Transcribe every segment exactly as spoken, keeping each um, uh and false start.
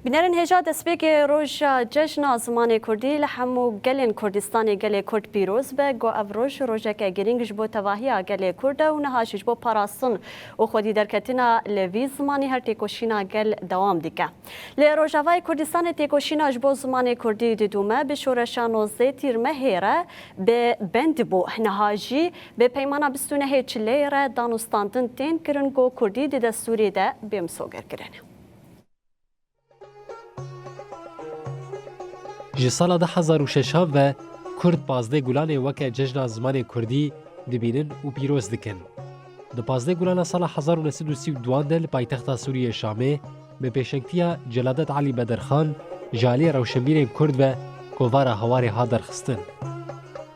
Bînerên hêja, destpêkê roja cejna zimanê kurdî li hemû gelên Kurdistanê gelê Kurd pîroz be. Go ev roj, rojeke girîng ji bo tevahiya gelê Kurd e û niha jî ji bo parastin û xwedî derketina li vî zimanî her têkoşîna gel dewam dike. Li Rojavayê Kurdistanê têkoşîna ji bo zimanê kurdî didûme, bi şoreşa nozdeh Tîrmehê re bi bend bû. Niha jî bi peymana bîst û nehê Çileyê re danûstandin tên kirin ku kurdî di destûrê de bê misogerkirin. Ji sala du hezar û şeşan ve Kurd pazdeh Gulanê weke cejna zimanê kurdî dibînin û pîroz dikin. Di pazdeh Gulana sala hezar û neh sed û sî û duan de li paytexta Sûriyê Şamê bi pêşengtiya Celadet Elî Bedirxan ji aliyê rewşenbîrên Kurd ve kovara Hawarê hat derxistin.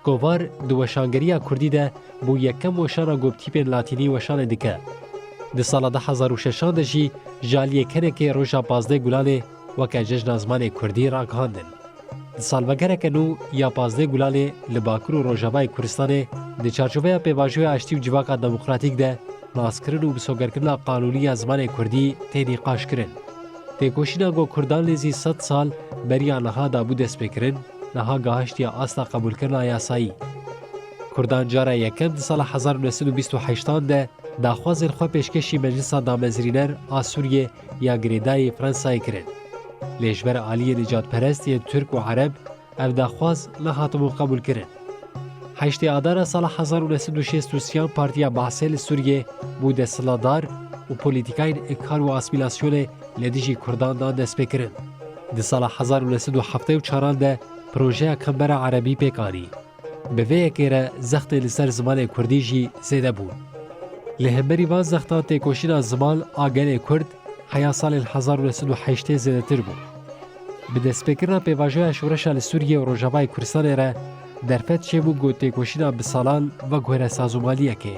Kovar di weşangeriya kurdî de bû yekem weşana ku bi tîpên latînî weşanê dike. Di sala du hezar û şeşan de jî ji aliyê kenekê roja pazdeh Gulanê weke cejna zimanê kurdî ragihandin. Di salvegereke nû ya pazdeh Gulanê li Bakur û Rojavayê Kurdistanê di çarçoveya pêvajoya aştî û civaka demokratîk de naskirin û misogerkirina qanûnî ya zimanê kurdî tê nîqaşkirin. Têkoşîna ku Kurdan nêzî sed sal beriya niha dabû destpêkirin, niha gihiştiye asta qebûlkirina yasayî. Kurdan cara yekem di sala hezar û neh sed û bîst û heştan de daxwazên xwe pêşkêşî Meclisa Damezrîner a Sûriyê ya girêdayî Fransayê kirin. Lê ji ber aliyê nîcadperest yên Tirk û Ereb ev daxwaz nehatibû qebûlkirin. Heştê Adara sala hezar û neh sed û şêst û sêyan Partiya Behsê li Sûriyê bû desthilatdar û polîtîkayên înkar û asmîlasyonê li dijî Kurdan dan destpêkirin. Di sala hezar û neh sed û heftê û çaran de projeya Kembera Erebî pêk anî. Bi vê yekê re zextên li ser zimanê kurdî jî zêde bûn. Li hemberî van zextan têkoşîna ziman a gelê Kurd heya salên hezar û neh sed û heştê zêdetir bû. Bi destpêkirina pêvajoya şoreşa li Sûriyê û Rojavayê Kurdistanê re derfet çêbû ku têkoşîna bi salan veguhere sazûmaliyekê.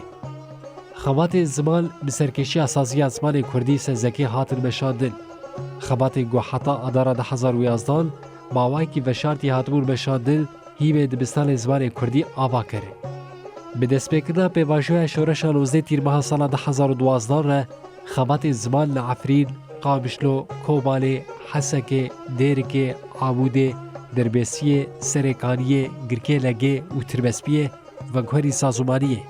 Xebatên ziman bi serkêşiya saziya zimanê kurdî sezekê hatin meşandin. Xebatên ku heta Adara du hezar û yazdan bi awayekî veşartî hatibûn meşandin, hîvê dibistanê zimanê kurdî ava kir. Bi destpêkirina pêvajoya şoreşa nozdeh Tîrmeha sala du hezar û duwazdan re xebatên ziman li Efrîn, Qamişlo, Kobalê, Hesekê, Dêrikê, Amûdê, Dirbêsiyê, Serêkaniyê, Girkê Legê û Tirbespiyê veguherî sazûmaniyê.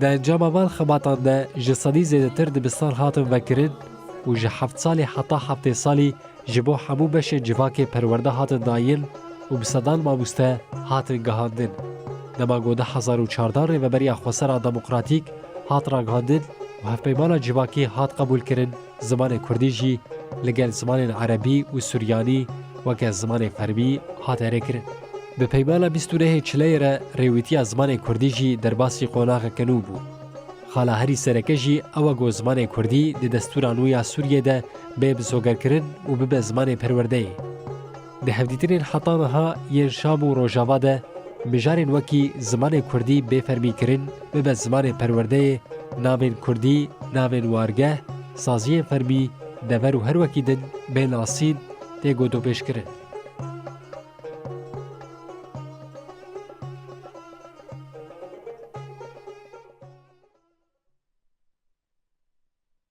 Di encama van xebatan de ji sedî zêdetir dibistan hatin vekirin û ji heft salî heta heftê salî ji bo hemû beşên civakê perwerde hatin dayîn û bi sedan mamoste hatin gihandin. Dema ku du hezar û çardan Rêveberiya Xwesera Demokratîk hat ragihandin û hevpeymana civakî hat qebûlkirin, zimanê kurdî jî li gel zimanên erebî û suryanî weke zimanê fermî hat erêkirin. Bi peymana bîst û nehê Çileyê re rêwîtiya zimanê kurdî jî derbasî qonaxeke nû bû. Xala herî sereke jî ew e ku zimanê kurdî di destûra nû ya Sûriyê de bê misogerkirin û bibe zimanê perwerdeyê. Di hevdîtinên heta niha yên Şam û Rojava de mijarên wekî zimanê kurdî bê fermîkirin, bibe zimanê perwerdeyê, navên kurdî, navên wargeh, saziyên fermî, dever û her wekî din bê nasîn, tê gotopêşkirin.